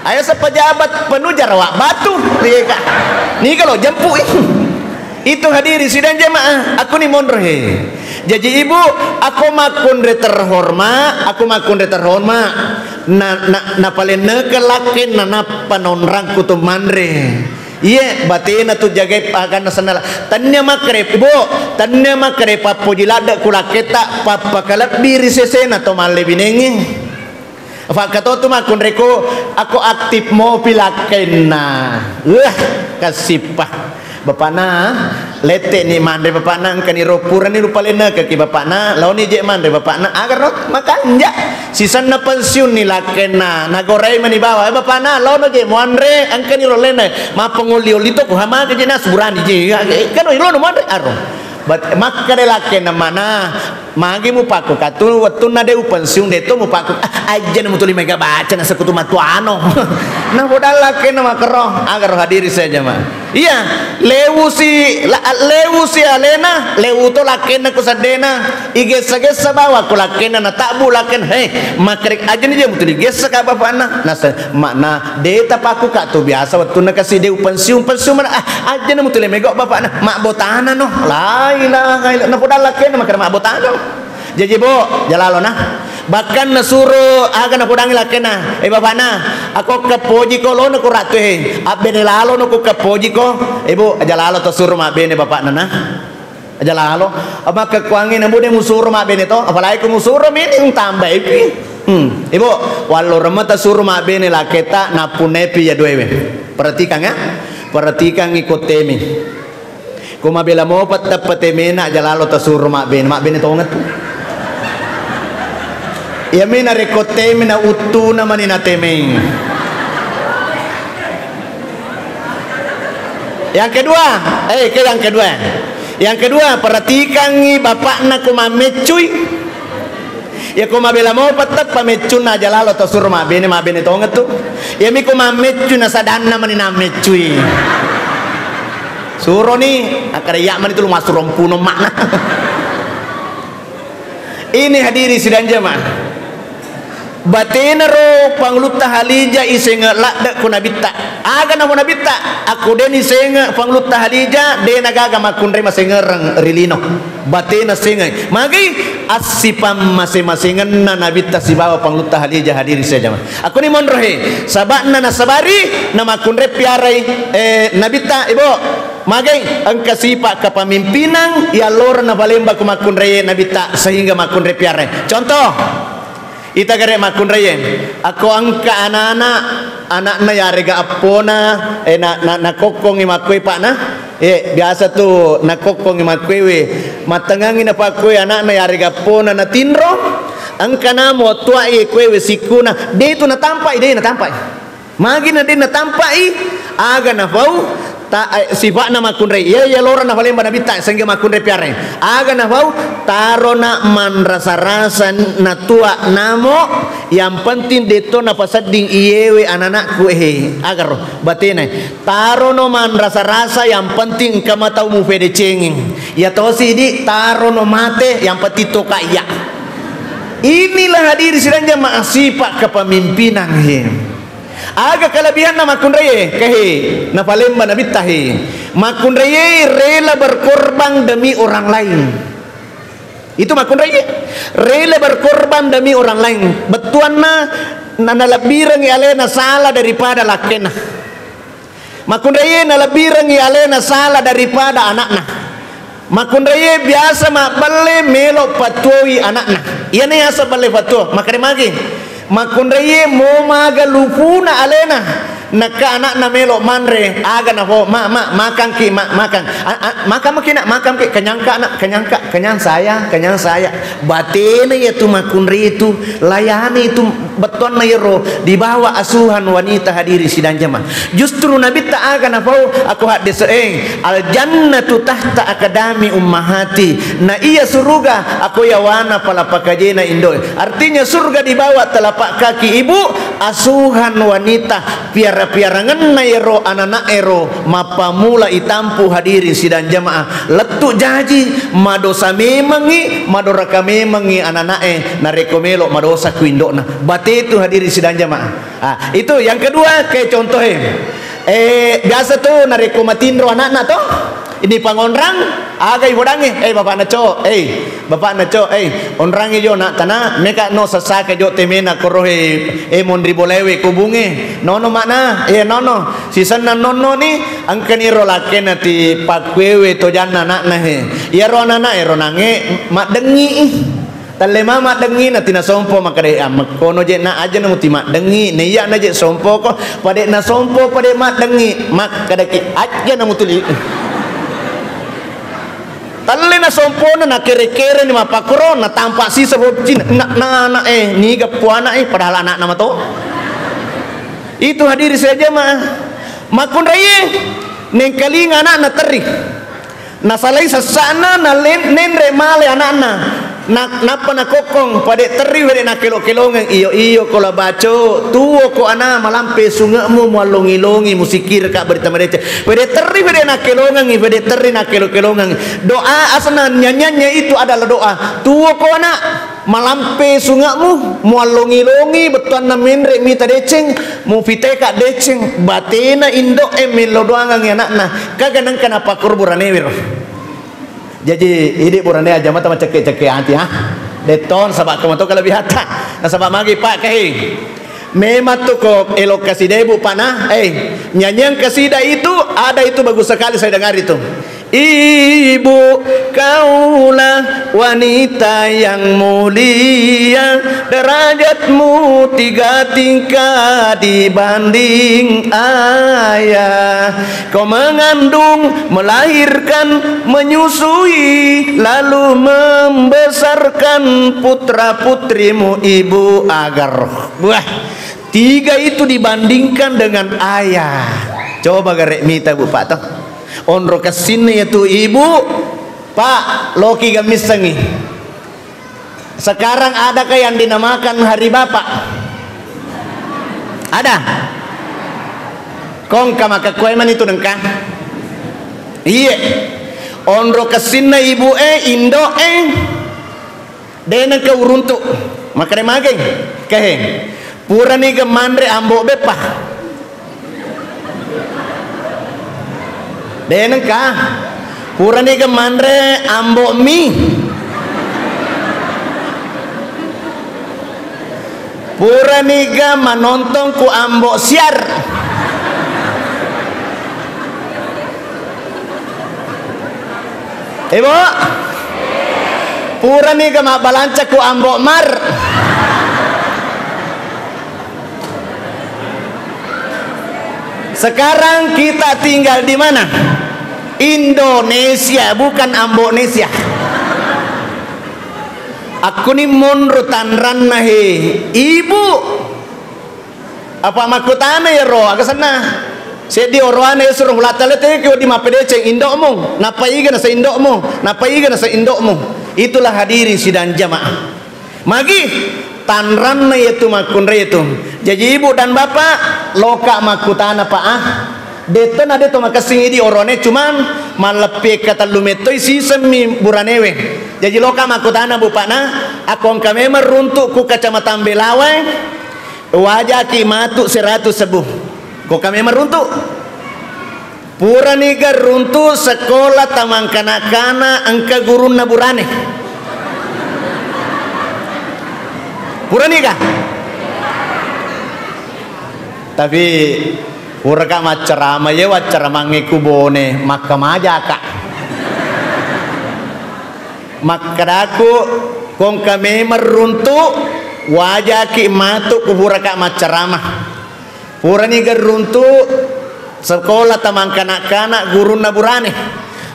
Ayo se pejabat penuh jarawa batu. Niga lo jempui. Itu hadiri sidang jamaah, aku ni monro he. Jaji ibu, aku makkunre terhormat, aku makkunre terhormat. Na, na, napalenneke lakkenna nappa naonrangku tu manre. Iye, batena tu jagai paganna sennala. Tennia makkare, ibu, tennia makkare pappoji ladde ku lakketta, pappakalebbi ri sesena to malle binengnge. Fakkatotu makkunreko, ako aktif mopi lakkenna. Wah, kasippa. Bapakna, lette ni manre bapakna, engkani ro purani rupa lennekeki bapakna, laoni je manre bapakna, agar ro makanja. Sisenna pensiun ni lakkenna, nagorai mani bawa, eh, bapakna, laono je muanre, engkani ro lenne, mappangolli-olli to, ku hamaga je nasu burani je, ya, eh, kano ilono manre, aro. Bat-, makkada lakkenna mana, Magi mupakku katu wettunna de upensiung, de to mupakku, "Ah, ajjana mutuli mega baca na sekutu matuano." Na podang lakkenna makero, agaro hadiri saya jamaah. Iya, lewusi, la-, lewusi alena, lewu to lakkenna ku seddena. Igessa-gessa bawa ku lakkenna, na tabbu lakkenna. Hei, makrek ajjana je mutuli gessa ka bapakna. Nasa-, makna de tapakku ka tu biasa wettunna kasi de upensiung, pensiung mana, ah, ajjana mutuli mega bapakna. Mabbotana no. La ilaha illallah. Na podang lakkenna makero mabbotana. Jaji, Bu, jalalona. Bahkan nasuro aga napodangi lakkenna, "Eh, bapakna, ako keppojiko lono ko ratu he, abbene lalono ko keppojiko." Eh, Bu, aja lalo to suro mabbene bapakna na. Aja lalo. Makkekkuangi na, Bu, de musuro mabbene to, apalagi ko musuro meni tambaipi. Hmm. Ibu, wallo remeta suro mabbene lakketa nappunepi ya duewe. Perhatikan ya. Perhatikan iko temi. Ko mabela mopa teppa temena aja lalo tasuro mabbene, mabbene tongeng tu. Iyami narekko temi na uttuna mani na temeng. Yang kedua, eh, ke yang kedua. Yang kedua, perhatikangi bapakna ko mammeccui. Iya ko mabela mopa teppa meccunna aja lalo tau suro mabbene, mabbene tongeng tu. Iya mi ko mammeccu na sadanna mani nammeccui. Suroni, akkada iya mani tu lu masurompuno makna. Ini hadiri sidang jamaah. Batena ro Pangulutta Halijah isenge ladde ko Nabitta. Aga na ko Nabitta? Akko de nisenge Pangulutta Halijah, de nagaga makkunrai masengereng ri lino. Batena sengeng. Magi assipammase-masengenna Nabitta sibawa Pangulutta Halijah hadiri sidang jamaah. Akko ni monro he, sabakna nasabari na makkunrai piarai, eh, Nabitta, Ibu. Magai engka sipa kepemimpinang yalloreng napalemba ko makkunraie Nabitta sehingga makkunrai piarai. Contoh, ita gare makkunraie, akko engka anana, anakna yarega appona, eh, na, na, nakokkongi makkue pakna, eh, biasa tu nakokkongi makkuewe, mattengangi napakkue anakna yarega appona natinro, engka namo tuai kuewe sikkuna, de tu natampai, de natampai. Magi na de natampai, aga nafau, ta, eh, sifa'na makkunrai. Iya, iya loreng nafalemba Nabitta, sehingga makkunrai piarai. Aga nafau, tarona manrasa-rasa natua namo, yang penting detto napasedding iyewe ananakku, eh, agaro, batena. Tarono manrasa-rasa, yang penting engka matau mufedecengeng. Iya tosi di, tarono mate, yang penting toka iya. Inilah hadiri sidang jamaah sifat kepemimpinan, he. Aga kelebihanna makkunraie? Kehe, nafalemba Nabitta he. Makkunraie rela berkorban demi orang lain. Itu makkunraie rela berkorban demi orang lain. Bettuanna na-, nalebbirengngi alena sala daripada lakkena. Makkunraie nalebbirengngi alena sala daripada anakna. Makkunraie biasa mabballe melo pattuoi anakna. Iyana yaseng balle pattuo, makkeda magi. Makkunraie mo maga lupuna alena. Nakka anakna melo manre, aga nafo, "Ma, ma, makangki, ma, makang." "A, a, makang maki, Nak, makang ki, kenyangka, Nak, kenyangka, kenyang saya, kenyang saya." Batena iya tu makkunrai tu, layani tu bettuanna iyaro dibawa asuhan wanita hadiri sidang jamaah. Justru Nabitta aga nafau, akko haddese'e, "Al jannatu tahta aqdami ummahati." Na iya suruga akko yawana pala pakajena indo'e. Artinya surga di bawah telapak kaki ibu asuhan wanita, piara-piarangenna ero anana'e ro mappamula itampu hadiri sidang jamaah. Lettu jaji, madosa memengngi, madoraka memengngi anana'e narekko melo madosa ku indo'na. Batetu hadiri sidang jamaah. Ah, itu yang kedua, ke contoh, eh. Eh, biasa tu narekko matinro anakna to, ini pangonrang, aga ibodangnge, eh, bapakna, Cok, eh, bapakna, Cok, eh, onrangi jo nak tana, meka no sessaka jo temena korohe, eh, monri bolewe kubunge, nono makna, eh, nono, sisenna nonno ni, engkani ro lakkena ti pakkuewe tojanna anakna he, iyaro anakna ero nange maddengi. Talle mama dengngi na tina sompo makkeda, "Ammekkono je na aja na muti maddengngi, na iya na je sompo ko, pade na sompo pade maddengngi." Makkedaki, "Aja na mutuli." Talle na sompona na kere-kere ni mappakoro, na tampak sisa bocci na, na, na, eh, niga puana, eh, padahal anakna mato. Itu hadiri saya jamaah. Makkunraie nengkalinga anakna terri. Nasalai sessa'na, na len-, nenre male ana'na. Na-, nappa nakokkong, pade terri fede nakkelo-kelongeng, "Iyo, iyo, ko La Baco, tuo ko ana, malampe sunge'mu, muallongi-longi, musikirka berita madeceng." Fede terri fede nakkelongengi, fede terri nakkelo-kelongeng. Doa asna nyanyiannya itu adalah doa. "Tuo ko ana, malampe sunge'mu, muallongi-longi, bettuanna menre mita deceng, mufiteka deceng." Batena indo'e mello doangangi ana'na. Kaga nengka napakkoro buranewe ro. Jaji, idi burane aja mata macekke-cekke ati, ha? Detton, saba' kemato kelebihatta. Nasaba' magi, Pak, kahi. Memang tu ko elok kasi debu, Pak, nah. Eh, nyanyian kasida itu, ada itu bagus sekali saya dengar itu. Ibu, kaulah wanita yang mulia, derajatmu tiga tingkat dibanding ayah. Kau mengandung, melahirkan, menyusui, lalu membesarkan putra-putrimu, Ibu, agar. Wah, tiga itu dibandingkan dengan ayah. Coba gare' mita, Bu, Pak, toh. Onro kessinna ya tu ibu, Pak, loki gamissengi. Sekarang adakah yang dinamakan hari bapak? Ada? Kongka maka kue mani tu nengka? Iye. Onro kessinna ibu e, indo e, de nengka uruntu. Makare mageng. Kehe. Purani ga manre ambo beppa. De nengka. Puraniga manre ambo mi. Puraniga manontong ku ambo siar. Ibu, puraniga mabbalanca ku ambo mar. Sekarang kita tinggal di mana? Indonesia, bukan Ambonesia. Akkuni monro tanranna he, ibu. Apa makkutana yero, aga senna? Seddi oroane suro hulata lete ke di mappedeceng indo'mu, nappa iga nasa indo'mu, nappa iga nasa indo'mu. Itulah hadirin sidang jamaah. Magi tanranna yatu makkunrai tu. Jaji ibu dan bapak, loka makkutana pa ah. Detto na detto makessing idi orone, cuman malleppi katellu mettoi sisemmi buranewe. Jaji loka makkutana bupakna, akko engka memang runtuk ku Kecamatan Belawae, wajaki matu seratus sebbu. Ko kami meruntuk. Puraniga runtuk sekolah tamangkana-kana engka gurunna burane. Puraniga? Tapi puraka maccarama, ye waccaramangnge ku Bone, makkamajaka. Makkadaku, kongka memang runtuk, wajaki matu ku puraka maccarama. Purani gerruntu sekolah tamangkana-kana gurunna burane.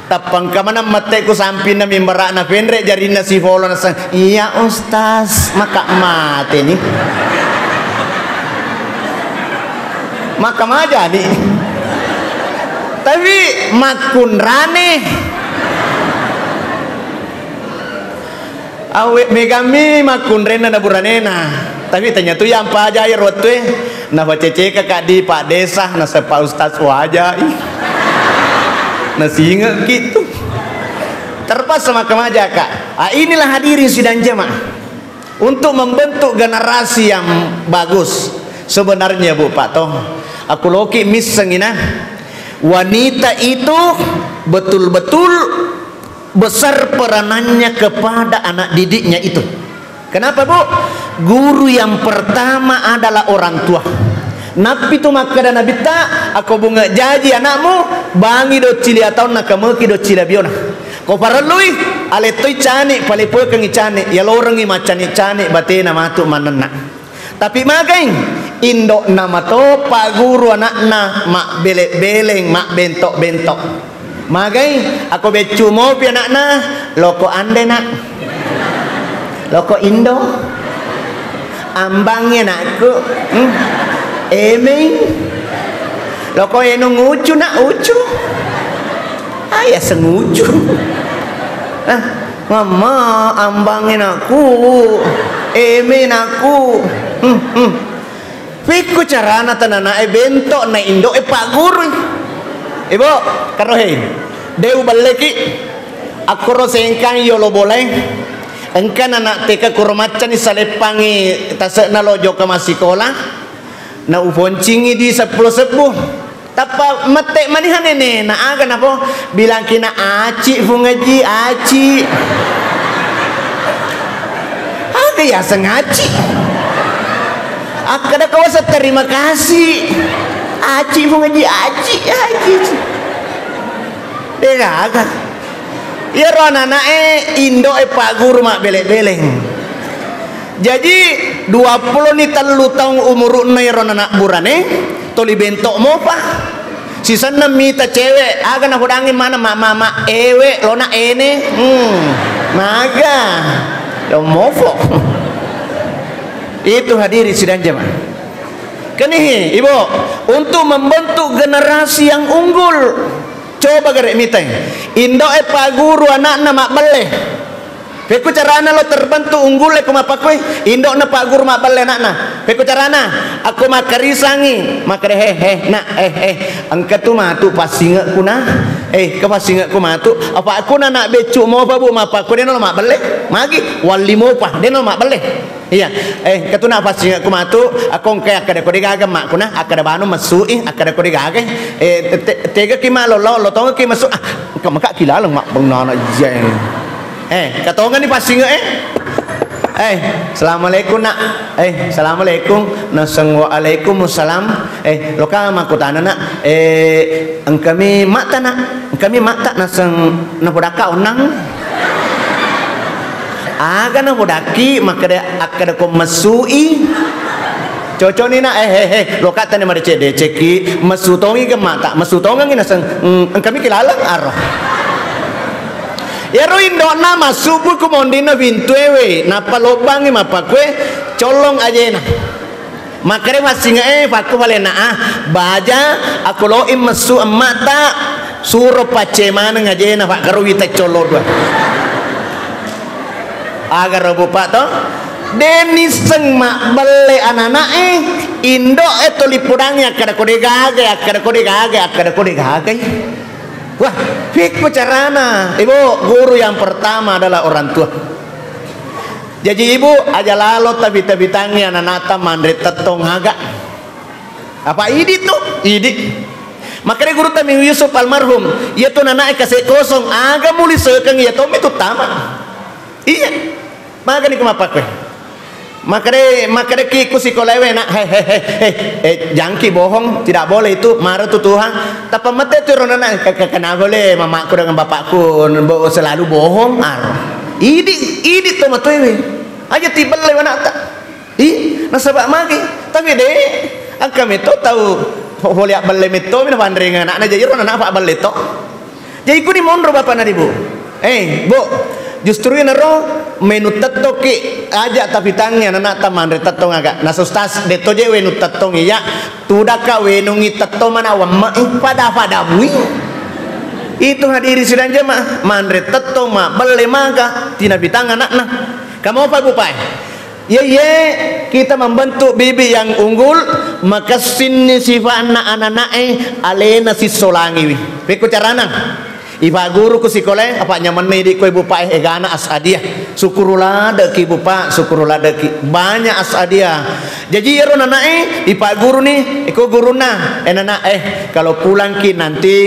Tappangka maneng mette ku sampinna mimbara'na, penre jarinna sifolo naseng, "Iya, Ustaz, maka mateni." Maka majani. Tapi makkunrane. Awe, megami makkunrenna na buranena. Tapi tanya tu yang paja ya rotwe. Nafaceceka ka di Pak Desa, naseng Pak Ustaz wajai. Nasinge ki tu. Terpaksa maka maja ka. Ah, inilah hadirin sidang jemaah. Untuk membentuk generasi yang bagus. Sebenarnya Bu Pak Toh, aku loki misseng ina. Wanita itu betul-betul besar peranannya kepada anak didiknya itu. Kenapa, Bu? Guru yang pertama adalah orang tua. Nappi tu makkeda Nabitta, "Ako bunge jaji anakmu, bangi doccili ataunna, kameki doccili abiona." Ko parellui, alettoi cani, palepekengi cani, yalorengi maccani-cani batena matu manenna. Tapi magai, indo'na mato pagguru ana'na mabbele-beleng, mabbento-bento. Magai, ako beccu mopi ana'na, loko ande, Nak. Loko indo. Ambangi anakku. Hmm. Emeng. Loko enung ucu, Nak, ucu. Ayah sengucu. Ah. Mamma, ambangngi nakku, eme nakku. Hmm, hmm. Pikku carana tananae bento na indoe pagguru. Ibu, karohe. De ubelleki. Akkoro sengkang yolo bolae. Engka nana teka kuro maccani saleppangi tasekna lo joka massikola. Na uponcingi di seppulo sebbu. Tappa mette maniha nenena, aga napo bilangkina, "Aci, Fung Aji, aci." Aga yaseng aci? Akkeda kawasa terima kasih. Aci, Fung Aji, aci, aci. Degaga. Iyaro anana'e indo'e pagguru mabbele-beleng. Jaji, duappulo ni tellu taung umuru'na iyaro nana burane, toli bento mopa. Sisenna mita cewek, aga napodangngi mana, "Ma, ma, ma, ewe, lona ene." Hmm, maga. Lo mofo. Itu hadirin sidang jemaah. Kenihi, Ibu, untuk membentuk generasi yang unggul. Coba gare mitai. Indo'e pagguru anakna mabbelle. Pekko carana lo terbentuk unggul e ko mappakkue, indo'na pagguru mabbelle ana'na. Pekko carana, akko makkarisangngi, makkeda, "He, he, nak, eh, eh, engka tu matu passinge'ku na. Eh, ke passinge'ku matu. Apa' ko na nak beccu mopa, Bu, mappakkue, de'na lo mabbelle. Magi, walli mopa, de'na lo mabbelle." Iya, eh, engka tu nak passinge'ku matu, akko engka akkeda ko de'gaga makku na, akkeda banu messu'i, akkeda ko de'gaga. Eh, te-, te-, tegaki ma lo, lo, lo tongaki messu'. Ah, engka maka kilaleng mabbennana jeng. Eh, katongani passinge, eh. Eh, assalamualaikum, nak. Eh, assalamualaikum. Naseng, "Waalaikumsalam." Eh, loka makkutana, nak. Eh, engkami matta, nak. Engkami matta, naseng napodakka onnang. Aga napodakki, makkeda, akkeda ko messu'i. Coconi, nak. Eh, eh, eh, loka tane madecek-decekki. Messu tongi ke matta, messu tongengi, naseng, mm, engkami kilaleng aro. Iyaro indo'na massubu ko mondinna pintuewe, nappa lobbangngi mappakkue, collong ajena. Makkeda passinge'e, pakku falena, ah, baja, akko lo'i messu emma'ta, suro pacce maneng ajena, pakkarowi teccollo dua. Agaro bupa to? De' nisseng mabbelle anana'e, indo'e toli podangngi akkeda ko de'gaga, akkeda ko de'gaga, akkeda ko de'gaga. Wah, pekko carana? Ibu, guru yang pertama adalah orang tua. Jaji ibu, aja lalo tabi-tabitangngi anana'ta manre tettong aga. Apa idi tu? Idi. Makanya guru Tamiu Yusuf almarhum, iya tu nana'e kase kosong, aga muli sekeng iya tommi tu tama. Iya. Magani ku mappakkue. Makkeda, makkedaki ku sikolaewe, nak, "He, he, he, he, eh, jangki bohong, tidak boleh itu, marah tu Tuhan." Tappa mette tu ro nana, "Ke-, ke-, kenapa le mamakku dengan bapakku bo-, selalu bohong?" Ar. Idi, idi to matoewe. Aja tibelle anakta. Ih, nasaba magi. Tapi de, engka metto tau ho-, holi abbelle metto mi napanreng anakna, jadi ro nana fa belle to. Jadi kuni monro bapakna di Bu. Eh, Bu, justru inaro menu tettokki aja tapitangngi anana'ta manre tettong aga. Nasa ustaz, de to je wenu tettong iya, tudakka wenungi tettong mana wemme, eh, pada-pada bui. Itu hadiri sidang jemaah, manre tettong ma belle maga, tinapitang anakna. Kamu apa Bu Pai? Iye, iye, kita membentuk bibit yang unggul, makessinni sifatna anana'e, alena sissolangiwi. Pekko carana? Ipagguru ku sikolae, apa nyamenna idi ko Ibu Pak, eh, egana As'adiyah. Syukuru ladeki Ibu Pak, syukuru ladeki. Banyak As'adiyah. Jadi ero nana'e, ipagguru ni, eko guruna, eh, nana, eh, kalau pulangki nanti,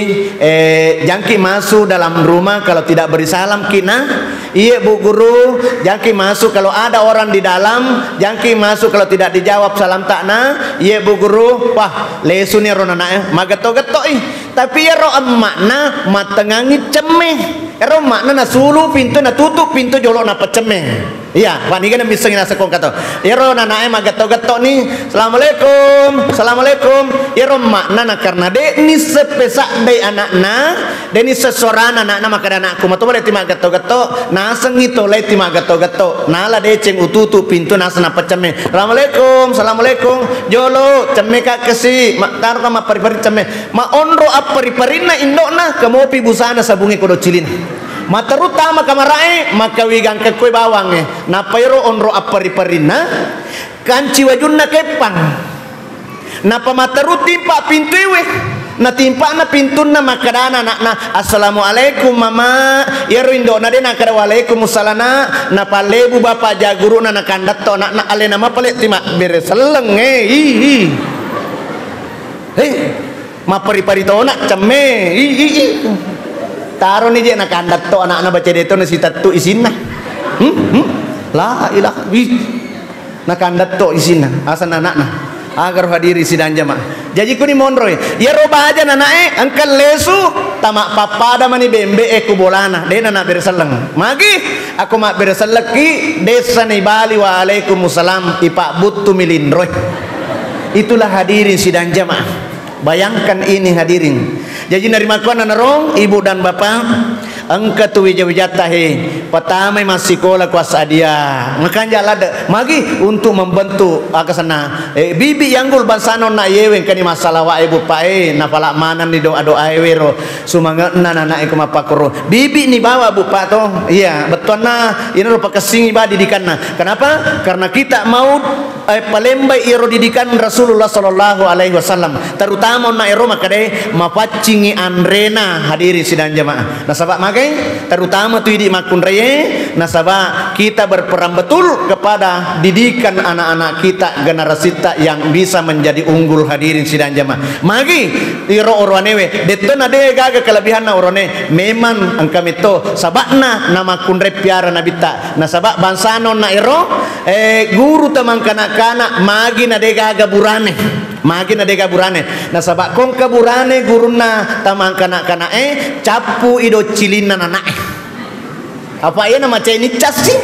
eh, jangki masuk dalam rumah kalau tidak beri salam ki, nah. Iye, Bu Guru, jangki masuk kalau ada orang di dalam, jangki masuk kalau tidak dijawab salam takna. Iye, Bu Guru, wah, lesuni ero nana'e, magetto-getto'i. Tapi ero emma'na mattengangi cemme. Ero emma'na nasulu pintu, natutup pintu jolo nappa cemme. Iya, waniga na missengi naseko engka to. Ero nana'e magetto-getto ni, "Assalamualaikum, assalamualaikum." Ero emma'na na karena de' nisseng pesaddai anakna, de' nisseng suarana anakna, makkeda anakku, "Matu bale ti maggetto-getto, nasengngi tole ti maggetto-getto." Nala deceng ututu pintu naseng nappa cemme. "Assalamualaikum, assalamualaikum." "Jolo, cemme ka kesi, ma-, taro ka mappari-pari cemme." Ma onro appari-parinna indo'na, kemopi busana sabungnge kodo cilina. Materu tama kamara'e, makkawi gangkekkoe bawangnge. Nappa ero onro appari-parinna, kanci wajunna keppang. Nappa materu timpa pintuewe. Natimpa'na pintunna, makkedana anakna, "Assalamualaikum, Mama." Iyaro indo'na de' nakkeda, "Waalaikumsalam, nak." Napallebu bapa jaguru'na, nakandatto anakna, alena mapale ti mabbere selleng, eh, ih, ih. Hei. Mappari-pari tona, cemme. I, i, i. Taroni je nakandatto anakna baca de to nasitettu isinna. Hmm? Hmm? La ilaha. Ih. Nakandatto isinna, asanna anakna. Agar hadiri sidang jamaah. Jaji kuni monroi. Iyaro baja nanae engka lesu, tama pappada mani bembe e ku bolana. De nana bere selleng. Magi aku mabbere sellekki, dessani bali, "Waalaikumsalam," ipabbuttu mi linroi. Itulah hadirin sidang jamaah. Bayangkan ini hadirin. Jaji narimakkuannanaro, ibu dan bapak, Engka tu wija-wijatta he, patamai massikola kuassadia. Makanja ladde, magi untuk membentuk, aga senna, eh, bibi yanggul bangsana onna yewe engkani massalawa e, Bu Pak, eh, napala manenni doa-doa e wero sumange'na nana e ko mappakkoro. Bibi ni bawa, Bu Pak, to. Iya, bettuanna inaro pakessingi ba didikanna. Kenapa? Karena kita mau eh, palembai iyaro didikan Rasulullah sallallahu alaihi wasallam, terutama onna ero makkeda e mapaccingi anrena, hadirin sidang jamaah. Nasaba magai, terutama tu idi makkunraie, nasaba kita berperan betul kepada didikan anak-anak kita, generasita yang bisa menjadi unggul, hadirin sidang jamaah. Magi iro oroanewe, detto na de gaga kelebihanna orone, memang engka metto sabakna namakkunrai piara nabitta. Nasaba bangsana onna ero, eh, guru tamangkana-kana magi na de gaga burane. Magi na de gaga burane. Nasaba kongka burane gurunna tamangkana-kana e, cappu i doccilinna nana e. Apa iya na macai niccassi?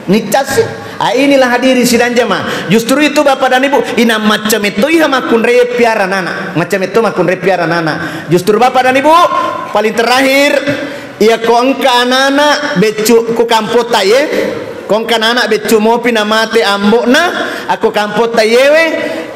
Niccassi. Ah, inilah hadirin sidang jamaah. Justru itu Bapak dan Ibu, inang macca metto iha makkunrai piara nana. Macca metto makkunrai piara nana. Justru Bapak dan Ibu, paling terakhir, iyako engka anana beccu ku kampotta ye, ko engka anana beccu mopi namate ambo'na, ako kampotta yewe,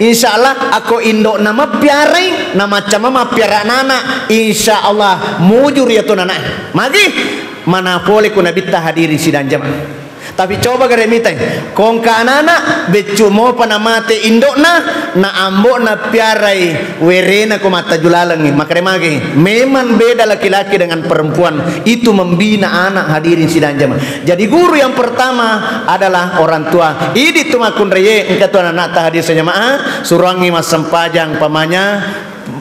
insya Allah ako indo'na mappiarai, namacca mappiara anana, insya Allah mujur iya to nana. Magi mana pole ku nabitta, hadirin sidang jamaah. Tapi coba gare mitai, ko engka anana beccu mopa namate indo'na, na ambo'na piarai werena ko mattaju lalengngi, makkeda magi. Memang beda laki-laki dengan perempuan, itu membina anak, hadirin sidang jamaah. Jadi guru yang pertama adalah orang tua. Idi tu makkunraie, engka tu anakta, hadirin sidang jamaah, surangi massempajang pamanya,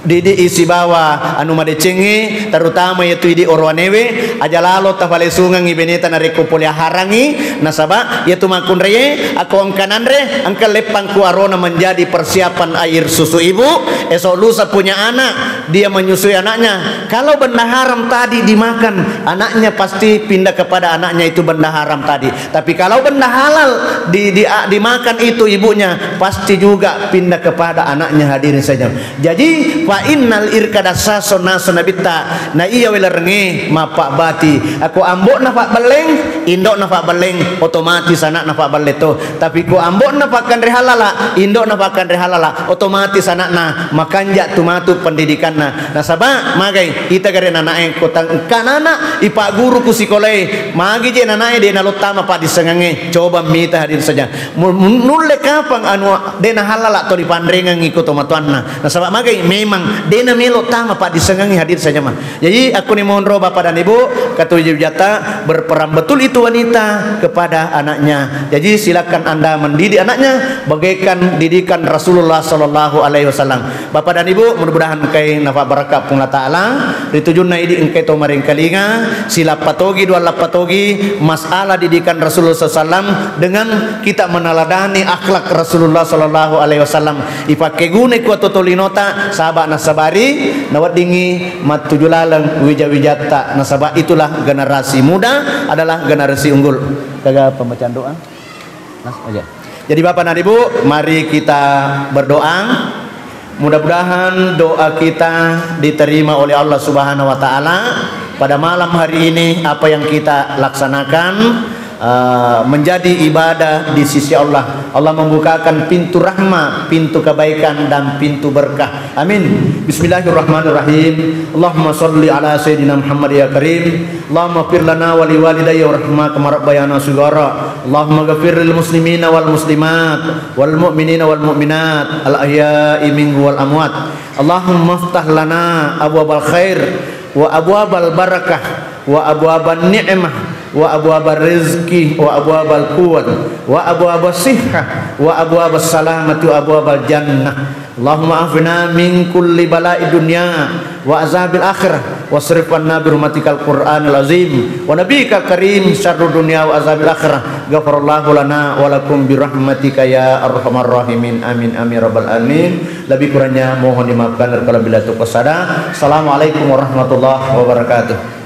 didi sibawa anu madecengnge, terutama iyatu idi oroanewe, aja lalo tafalesungengngi beneta narekko pole aharangngi, nasaba iyatu makkunraie, ako engka nanre, engka leppang ku arona menjadi persiapan air susu ibu, esok lusa punya anak, dia menyusui anaknya. Kalau benda haram tadi dimakan, anaknya pasti pindah kepada anaknya itu benda haram tadi. Tapi kalau benda halal di, di, dimakan itu ibunya, pasti juga pindah kepada anaknya, hadirin saja. Jaji, fa innal irka dassaso naso nabitta, na iya welarengnge mappabbati. Ako ambo'na fabbelleng, indo'na fabbelleng, otomatis anakna fabbelle to. Tapi ko ambo'na fakkanre halala, indo'na fakkanre halala, otomatis anakna makanja tu matu pendidikanna. Nasaba magai ita gare nanae ko tang-, engka nana ipagguru ku sikolae, magi je nanae de nalo tama paddissengengnge, coba mita, hadirin saja. Mu-, mu-, nulle kapang anu de nahalala to dipanrengengngi ko tomatoanna. Nasaba magai memang de namelo tama paddissengengnge, hadirin saja ma. Jadi, akkuni monro Bapak dan Ibu, katuju jata berperan betul itu wanita kepada anaknya. Jadi, silakan Anda mendidik anaknya bagaikan didikan Rasulullah sallallahu alaihi wasallam. Bapak dan Ibu, mudah-mudahan engkai nafa barakka Puang Allah Ta'ala, ritujunna idi engkai to marengkalinga, silappa togi, dua lappa togi, masalah didikan Rasulullah sallallahu alaihi wasallam dengan kita meneladani akhlak Rasulullah sallallahu alaihi wasallam. Ipakkeguna kuato tolinota, saba nasabari, naweddingngi mattuju laleng wija-wijatta, nasaba itulah generasi muda adalah generasi unggul. Kaga pembacaan doa? Mas, aja. Jadi Bapak dan Ibu, mari kita berdoa. Mudah-mudahan doa kita diterima oleh Allah Subhanahu wa Ta'ala. Pada malam hari ini, apa yang kita laksanakan, eh, menjadi ibadah di sisi Allah. Allah membukakan pintu rahmat, pintu kebaikan, dan pintu berkah. Amin. Bismillahirrahmanirrahim. Allahumma salli ala Sayyidina Muhammad ya Karim. Allahumma fir lana wa liwalidayya warhamhuma kama rabbayana shighara. Allahumma ghafir lil muslimina wal muslimat, wal mu'minina wal mu'minat, al ahya'i minhu wal amwat. Allahumma iftah lana abwabal khair wa abwabal barakah wa abwaban ni'mah wa abwabal rizki wa abwabal quwwat wa abwabas sihhah wa abwabas salamati wa abwabal jannah. Allahumma afina min kulli bala'i dunya wa azabil akhirah, wasrif anna bi rahmatikal Qur'anil azim wa nabiyikal karim syarru dunya wa azabil akhirah. Ghafarallahu lana wa lakum bi rahmatika ya arhamar rahimin. Amin, amin, rabbal alamin. Lebih kurangnya mohon dimaafkan. Kalau bila tu kesada. Assalamualaikum warahmatullahi wabarakatuh.